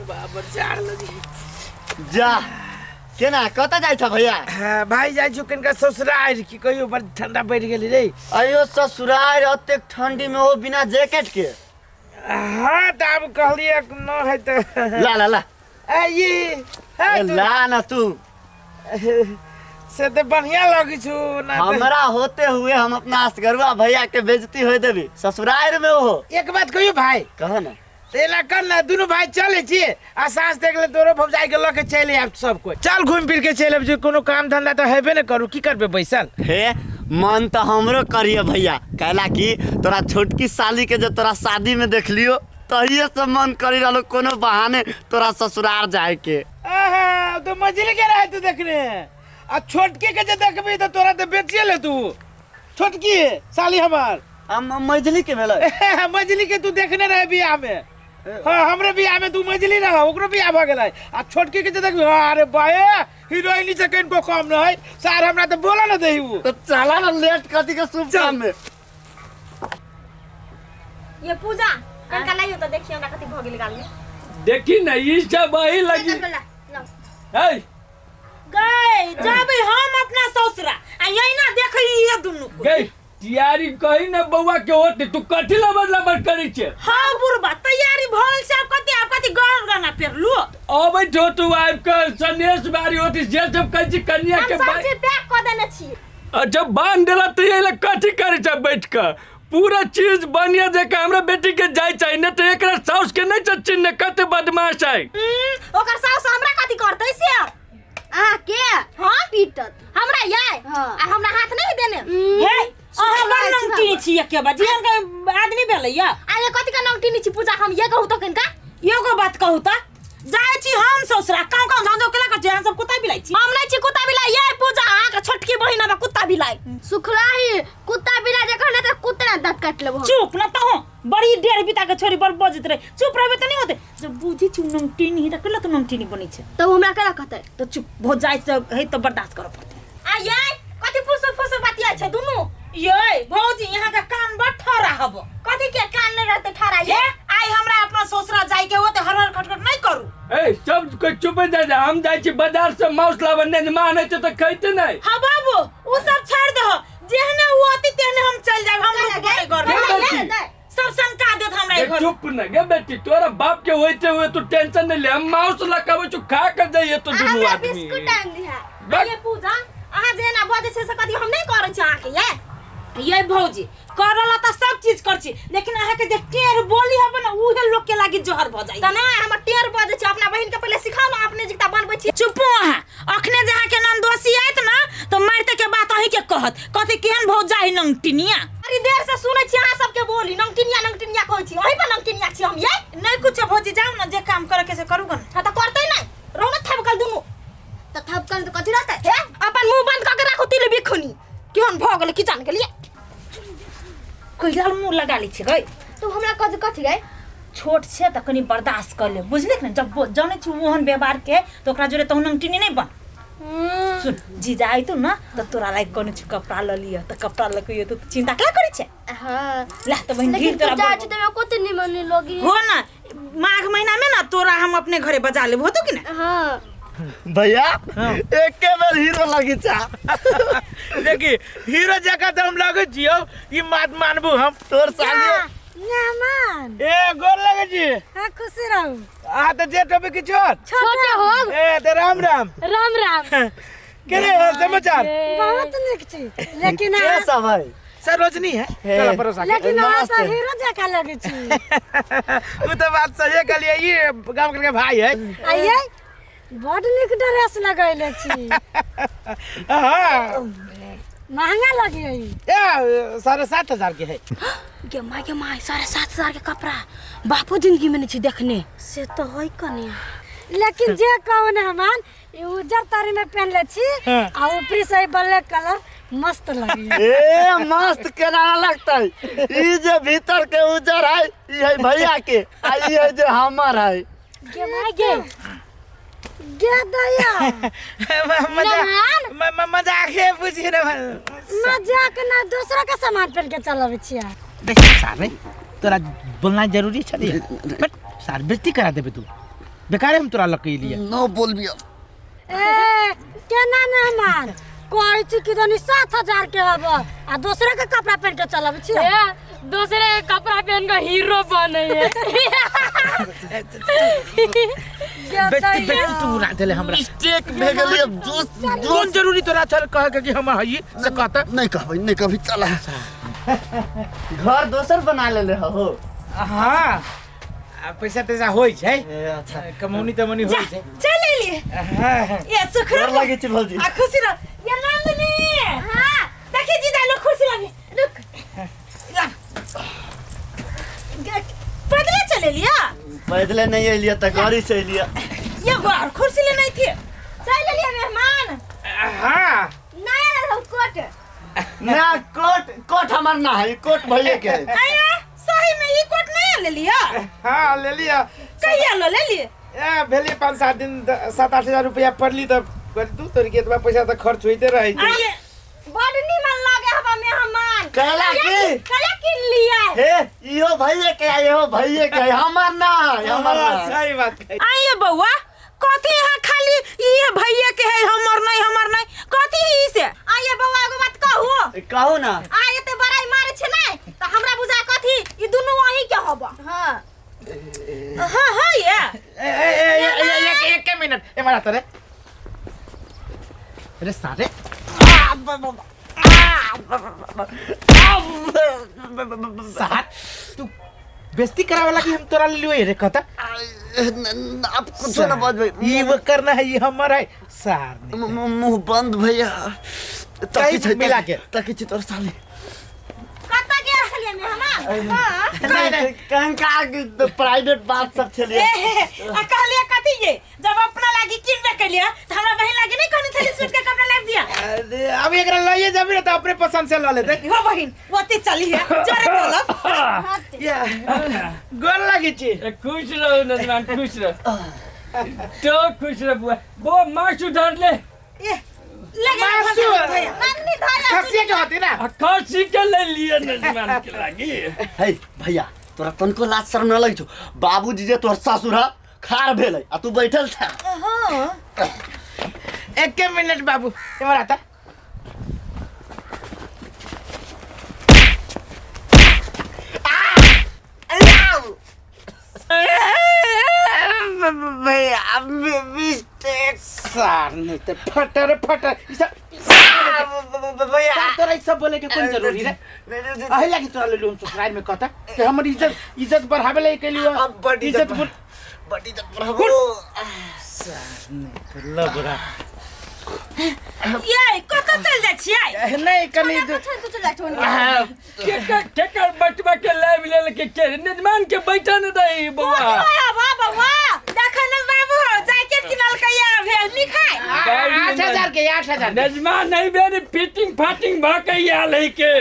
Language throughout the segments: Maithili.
बाबा जाड़ लगी। जा केना कतऽ जाइ छ भैया? हाँ, भाई जाइ छु कनिका ससुराल की कहियो, बड़ ठंडा बढ़ि गेली रे। अयो ससुराल एतेक ठंडी में ओ बिना जैकेट के? हाँ तऽ आब कहलियै न है तऽ ला ला ला ए, ई, हे, ए, ला ना तू से तऽ बढ़िया लगै छु ना तऽ- हमरा होते हुए हम अपना असगरुआ भैया के बेइज्जती होय देबी ससुराल में ओहो? एक बात कहियो भाई। कह ना। एना कर ना, दुनू भाई चले छी आ साँझ देख ले तोरो भौजाई के लऽ के चलि आयब, सब कोई चल घूमि फिर के चलि आयब, जे कोनो काम धंधा तऽ हेबे ने करू, की करबै बैसल। हे मन तऽ हमरो करिए भैया, कहला कि तोरा छोटकी साली के जब तोरा शादी में देख लियो तहिए से मन करी रहलो कोनो बहाने तोरा ससुराल जाए के। आहा, तो मजली के रहे तू देखने आ छोटकी के जे देखबी तऽ तोरा तऽ बेचिए ले तू, छोटकी साली हमार। हम मझली के भेलै? मझली के तू देखने रहे बियाह में? हाँ, हमरे बियाह में तू मझली रह, ओकरो बियाह भऽ गेलै। आ छोटकी के जे देखबी, हाँ, अरे बाए हीरोइनी से कनिको कम नहीं सार, हमरा तऽ बोला न देही उ। तो चला ना, लेट कथी के शुभ काम में। ये पूजा कनका लाइयो तऽ देखियो हमरा कथी भऽ गेल गाल में। देखी ना ई सब वही लगी। ला, ला। ए गए जब हम अपना ससुरा आ यही ना देखी ये दुनू को। गई तैयारी कही ना बउआ के होते, तू कथी लबर लबर करै छे? हाँ बुढ़बा तैयारी भल से, आब कथी, आब कथी गहन गहना पेरलू? अबै छो तू आबि के सनेश बारी होती जे सब कहै छी कन्या हम के सब बाई चीज पैक कऽ देने छी। अच्छा बांध देला तऽ एहि कथी करै छै बैठ के? पूरा चीज बढ़िया जकाँ हमरा बेटी के जाय चाही, नहि तऽ एकरा साउस के नहि छै चिन्ह कते बदमाश है। ओकर साउस हमरा कथी करतै से? अहाँ के? हाँ? पीटत हमरा ये? हाँ। आ हमरा हाथ नहीं देने? हे अहाँ बड़ नमकीन छी के बाजी के आदमी भेलै या। आ ये कथी के नमकीन छी पूजा, हम ये कहू तऽ कनिका एगो बात कहू तऽ जाइ छी हम ससुरा काउ काउ झाँझो केला कर छी, अहाँ सब कुत्ता बिलाइ छी? हम नहीं छी कुत्ता बिलाइ ये पूजा, अहाँ के छोटकी बहिन हमरा कुत्ता बिलाइ। सुखलाही कुत्ता बिलाइ जे कहने तऽ कुत्ता दाँत काटि लेबो हम। चुप न तहो, बड़ी डेढ़ बिता के छोरी बड़ बजैत रहे, चुप रहबे तऽ नहीं होते। जब बुझी छी नमकीन ही तऽ केला तऽ नमकीन बनै छै। तब हमरा केना कहतै? तऽ चुप भऽ जाइ से है तऽ बर्दाश्त करऽ पड़तै। आ ये कथी फुसुर फुसुर बतियाइ छै दुनू? ये भौजी यहाँ के कान बड़ ठहरा हब। कथी के कान नहीं रहते ठहरा ये? हे आइ हमरा अपना ससुरा जाय के होते हर हर खटखट नहीं करू। ए सब कोई चुप जा जा, हम जाइ छी बाजार से मांस लाबऽ, नहि माँ नहि छै तऽ खैते नहि। हाँ बाबू उ सब छोड़ दहो, जेहने उ अती तेहने हम चल जाब, हम रुकबो नहीं घर में। गे बेटी। सब शंका देत हमरा ए, घर। चुप न गे बेटी, तोरा बाप के होते हुए तू टेंशन नहीं ले, हम मांस लकाबै छु खा के जाइए तो दुनू हमरा आदमी। बिस्कुट आनि दिहा। बक। ये पूजा अहाँ जे एना बजै छै से कथी हम नहीं करै छी अहाँके ये? ये भौजी करला तऽ सब चीज कर छी, लेकिन अहाँ के जे टेर बोली हब ना उहे लोग के लागी जहर भ जाई। तऽ नहि हमर टेर बजै छै, अपना बहिन के पहिले सिखाउ ने अपने जितना बनबै छी। चुपो अहाँ, अखने जे अहाँ के ननदोसी आयत ना तऽ मारते के बात अहीं के कहत, कहते केहन भौजाई नंगटिनिया। बड़ी देर से सुनै छी अहाँ सबके बोली नंगटिनिया नंगटिनिया कहै छी, अहीं पर नंगटिनिया छी हम ये? नहीं कुछ भौजी जाउ ना, जे काम करे के से करू गन। हाँ तऽ करतै नहि, रहू ने थपकल दुनू। तऽ थपकल तऽ कथी रहतै? हे अपन मुंह बंद कऽ के राखू तिल बिखुनी, केहन भऽ गेलै की जान गेलियै। कैला मुंह लगा लै छै गै? तू हमरा कथी कथी गै? छोट छै तऽ कनि बर्दाश्त कर ले, बुझलिक ने? जब जानै छी ओहन व्यवहार के तऽ ओकरा जोरे तहन नंगटिनी नहि बन। सुन जीजा अयतौ ना तऽ तोरा लागि कोनो चीज कपड़ा लऽ लिअ, तऽ कपड़ा लऽ के अयतौ तऽ चिंता केला करै छै? हाँ। ला तऽ बहिन लेकिन ढील तोरा तू जाइ बड़- छी तऽ कते निमन लगी। हो ना, माघ महीना में ना तोरा हम अपने घरे बजा लेब, होतो कि ना? हाँ। भैया एके बेर हीरो लगी चा। देखी हीरो जकाँ तऽ हम लगै छियौ, ई बात मानबू हम? तोर साली मेहमान। ए गोर लगै छी। हाँ खुशी रहू। अहाँ तऽ जेठ होबै कि छोट? छोटे होब। ए तऽ राम राम। राम राम। के रे समाचार? बहुत नीक छी, लेकिन के अहाँ सब है? सरोजनी है हे। चला परोसा के। लेकिन अहाँ तऽ नमस्ते। हीरो जकाँ लगै छी। उ तऽ बात सही कहलियै, ई गाम के भाई है। आइए बड नीक ड्रेस लगैले छी। हाँ। महंगा लगिए? ए 7,500 के है। गे माय गे my, 7,500 के कपड़ा बापो जिंदगी में नहीं छी देखने। से तऽ है कनिया। लेकिन जे कहू ने हमान ई उज्जर तारी में पहनले छी हाँ। आ ऊपरी से ब्लैक कलर मस्त लगी। ए मस्त केना लगतै, ई जे भीतर के उज्जर है ई है भैया के, आ ई है जे हमर है। गे माय गे गे दया। मजाक मजाक है बुझिए ना। मजाक ना, दूसरा के सामान पहन के चलबै छियै। देख सारे तोरा बोलना जरूरी छलै, बट सार बेइज्जती करा देबे तू। बेकारे हम तोरा लके लिए न बोलबी अब। ए केना मेहमान कहै छी कि तनी 7,000 के हब आ दोसरा के कपड़ा पहन के चलब छी। ए, दूसरे के कपड़ा पहन के हीरो बने है। बेटी बेटी तू उड़ा देले हमरा। मिस्टेक भे गेली अब दोस्त। कोन जरूरी तोरा छल कहे के कि हमर हई से कहता? नहीं कहबै, नहीं कहबै। चल, घर दोसर बना लेले हो। हाँ, आ, पैसा तैसा होइ छै। ए, अच्छा। कमौनी तमौनी होइ छै। चल एलिए। हाँ, हाँ। ये सुख डर रह लागे छै भौजी। आ खुशी रह ये नंदनी। हां देखी जीजा लोग खुशी लगे। रुक ला। पैदले चले लिया? पैदले नहीं एलिए त गाड़ी से एलिए। ये बार कुर्सी ले नहीं थे। चल एलिए मेहमान। हाँ। नया रहौ कोट। ना कोट कोट हमर ना है, कोट भैया के है। आया सही में ई कोट नहीं ले लिया? हाँ ले लिया। कहिया ल ले लिए? ए भेली 5-7 दिन 7-8 हजार रुपया पड़ली त दू तोरी के एतबा पैसा त खर्च होइते रहै छै। आये बड निमन लागे हवा मेहमान। कहला की? कहला किन लिया? हे इहो भैया के है, इहो भैया के है, हमर ना है, हमर ना है। सही बात कही। आइए बउआ, कथी यहाँ खाली ये भैया के है, हमर नहीं हमर नहीं, कथी है ई से? आइए बउआ एगो बात कहू। कहू ना। आ एते बड़ाई मारे छै नै त हमरा बुझा कथी ई दुनू अहीं के हब। हां हां हां ये ए ए ए एक एक मिनट, ए मारा तरे अरे सारे सार तू बेइज्जती करावे कि हम तोरा लियो रे कहता? आप कुछ ना बजबै। ई वो करना है, ये हमर है सार। मुंह बंद भैया। कहीं मिला के। तकी छी तोर साली। कत गेल छलियै मेहमान? हां नहीं नहीं कंका प्राइवेट बात सब छलिए। आ कहलिए कथी ये जब अपना लागी किनबे केलिए त हमरा बहिन लागी नहीं कहने छली सूट के कपड़ा लाइब दिया। अरे अब एकरा लइए जाबी रे त अपने पसंद से ल लेते। हो बहिन ओते चली है जरे चलब। या गोर लागी छी। खुश रहो नजमान, खुश रहो तो खुश रह बुआ। बो माछ उधार ले। ए लगे मासु। नन्नी धरा खसिया के होती ना? खसी के ले लिए नजमान के लागी। हे भैया तोरा तनको लाज शर्म न लगै छौ? बाबूजी जे तोहर सासुर ह खार भेलै आ तू बैठल छ। हां एक मिनट बाबू, इमर आता। भैया मिस्टेक सार नहीं त फटर फटर ई सब भैया सार तोरा ई सब बोले के कोन जरूरी रे? अहे लागी तोरा लेलु हम ससुराल में कहता कि हमर इज्जत इज्जत बढ़ावे ला के लिए। अब बड इज्जत बड इज्जत बढ़ाबो। सार नहीं त लबरा। ये कत चल जाइ छियै? नहीं कनी तू चल जा छोड़। केकर केकर बटवा के लाइव ले के के नजमान के बैठा न दई बउआ। बा बउआ देखो न बाबू हो जैकेट किनल कहिया भेल निखाय। 8,000 के 8,000 नजमान नहीं बेरी फिटिंग फाटिंग भ के आयल है के।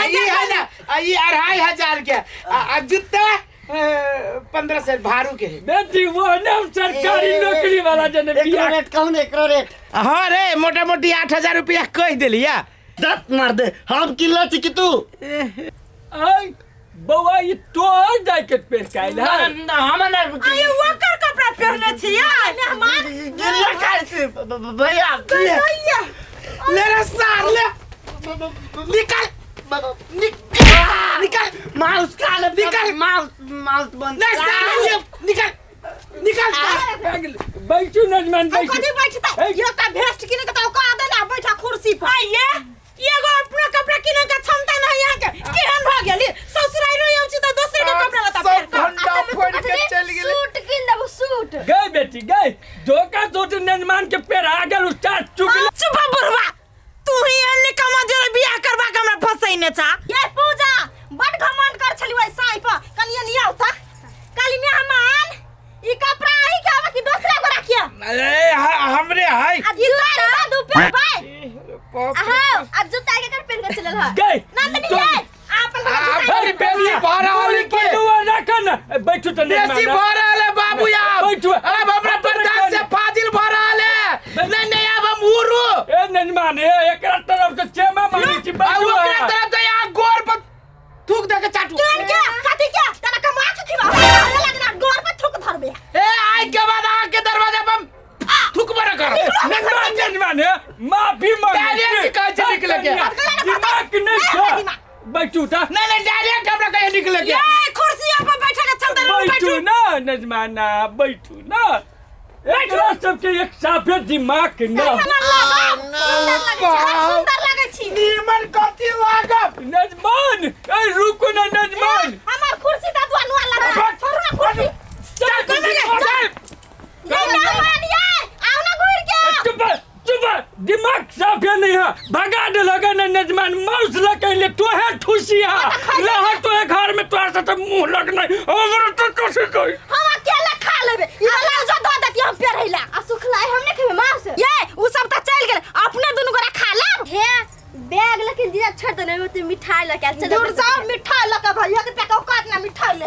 ई है ना, ई 2,500 के आ जूता 1,500 भारू के है। बेटी वो नाम सरकारी नौकरी वाला जने एकरो रेट कहू ने, एकरो रेट। हाँ रे मोटा मोटी 8,000 रुपया कह देलिया। दत मार दे हम किल्ला छी कि तू? आई बउआ ई तोहर जैकेट पहिर के आयल है। हम ना आये ओकर कपड़ा पहिरने छियै मेहमान। गिल्ला खाइ छी भैया। ले ले रे सार ले, निकल निकल निकल माउस खा ले, निकल। माउस माउस बंद। नहीं सार ये निकल निकल। बैठू नजमान बैठू। कथी बैठतै? यो त भेस्ट किने के त ओकरा दे ना बैठा कुर्सी पर। आइए एगो अपना कपड़ा किने के क्षमता नहीं यहाँ के केहन भ गेली? ससुराल रहि छी त दोसर के कपड़ा लता सब पहिर के। भंडा फोड़ के चल गेलै। सूट किन देबो सूट। गई बेटी गई धोखा सोच नजमान के पैर आ गेल उचार चुक। चुप बुढ़वा, तू ही एहन निकम्मा जोरे बियाह करबा के हमरा फसैने छा। ये पूजा बड घमंड कर छली ओइ साई पर कनिए लियाउ त। काली मेहमान ई कपड़ा अही के आवा कि दोसरा को राखिया? अरे हमरे है। आ जूता दू पे बाय। आहो आ जूता के कर पहन के चलल ह। गई नंदनी ये आपन अरे बेसी भर रहल के रख ना बैठू त बेसी भर रहल है बाबू यार। बैठू। अब हमरा बर्दाश्त से फाजिल भर रहल है। नहीं नहीं अब हम उड़ू। ए नजमान ए एकरा तरफ से चेमा मांगी छी आ बैठू। ओकरा तरफ से यहाँ गोर पर थूक दे के चाटू। केन के कथी के तोरा कमा के खिवा लगना गोर पर थूक धरबे। ए आज के बाद आ नजमान नजमान है माफी मांग डायरेक्ट कहै छै निकले के। दिमाग नहीं दिमाग। छा बैठू ता नहीं नहीं डायरेक्ट हमरा कहिए निकले के ए कुर्सी पर बैठे के चल दे बैठू ना नजमाना बैठू ना एकरा सबके एक साफे दिमाग ना सुंदर लगै छी सुंदर लगै छी नीमन कथी लागब नजमान ए रुको ना नजमान हमर कुर्सी दा दुआ नुआ लगा छोड़ू ना कुर्सी चल चल ये मेहमान ये आओ ना घुर के चुप चुप दिमाग साफ है नहीं है भगा दे लगा ना नजमान माउस लगे ले तो है ठुसिया रह तो है घर में तोरा से तो मुंह लगना और तो कैसे कोई हम अकेले खा लेबे ई ब्लाउज धो देती हम पेरैला आ सुखलाई हमने खेबे मांस ये उ सब त चल गेल अपने दुनू गोरा खा लेब हे बैग लेकिन जीजा छोड़ देने में तो मिठाई लके चल दूर जाओ मिठाई लके भैया के पैक औकात ना मिठाई ले